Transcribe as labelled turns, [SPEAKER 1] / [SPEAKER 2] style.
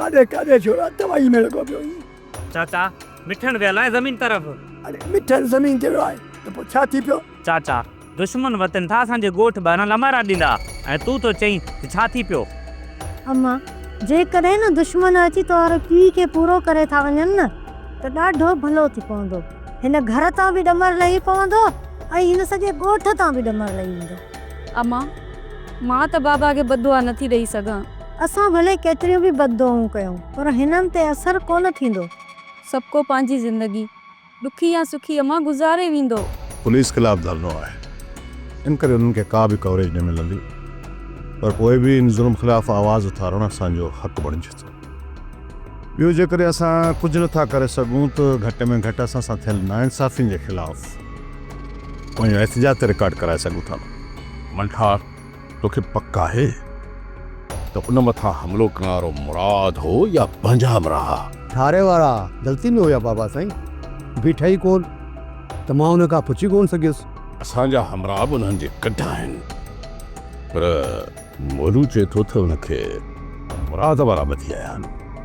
[SPEAKER 1] ڪاڏي ڪاڏي ڇورا توائي ۾ لڳو پيو آهين.
[SPEAKER 2] چاچا، مٺڻ ويل آهي زمين طرف.
[SPEAKER 1] اڙي مٺڻ زمين تي ويو آهي ته پوء ڇا ٿي پيو؟
[SPEAKER 2] چاچا، دشمن وتن ٿا اسان جي ڳوٺ ٻاهران لمارا ڏيندا ۽ تون ٿو چئين ته ڇا ٿي پيو؟
[SPEAKER 3] اما، جيڪڏهن نه دشمن اچي توهاري پيء کي پورو ڪري ٿا وڃن نه ته ڏاڍو ڀلو ٿي پوندو. هن گهر تان به ڏمر لهي پوندو ۽ هن سڄي ڳوٺ تان به ڏمر لهي ويندو.
[SPEAKER 4] اما، مان ته بابا کي بددعا نه ٿي ڏئي سگهان.
[SPEAKER 3] اسان ڀلي ڪيتريون به بددعائون ڪيون پر هنن تي اثر ڪونه ٿيندو.
[SPEAKER 4] سڀڪو پنهنجي زندگي ڏکي يا سکي امان گذاري ويندو.
[SPEAKER 5] پوليس خلاف ڌرڻو آهي ان ڪري انهن کي ڪا به ڪوريج نه ملندي پر پوء به ان ظلم خلاف آواز اٿارڻ اسان جو حق بڻجي ٿو. ٻيو جيڪڏهن اسان ڪجهه نه ٿا ڪري سگهون ته گهٽ ۾ گهٽ اسان سان ٿيل ناانصافين جي خلاف پنهنجو احتجاج ته رڪارڊ ڪرائي سگهون ٿا.
[SPEAKER 6] منٺار، توکي پڪ آهي ته ان مٿان حملو ڪرڻ وارو مراد هو يا پنهنجا همراهه؟
[SPEAKER 7] ٺاري وارا غلطي ۾ هيا بابا سائين، بيٺا ئي ڪونه ته مان ان کان پڇي ڪونه سگهيس.
[SPEAKER 6] اسان جا همراهه به انهن جي ڪڍ آهن، پر مولو چئي ٿو ته ان کي مراد وارا ٻڌي آيا آهن.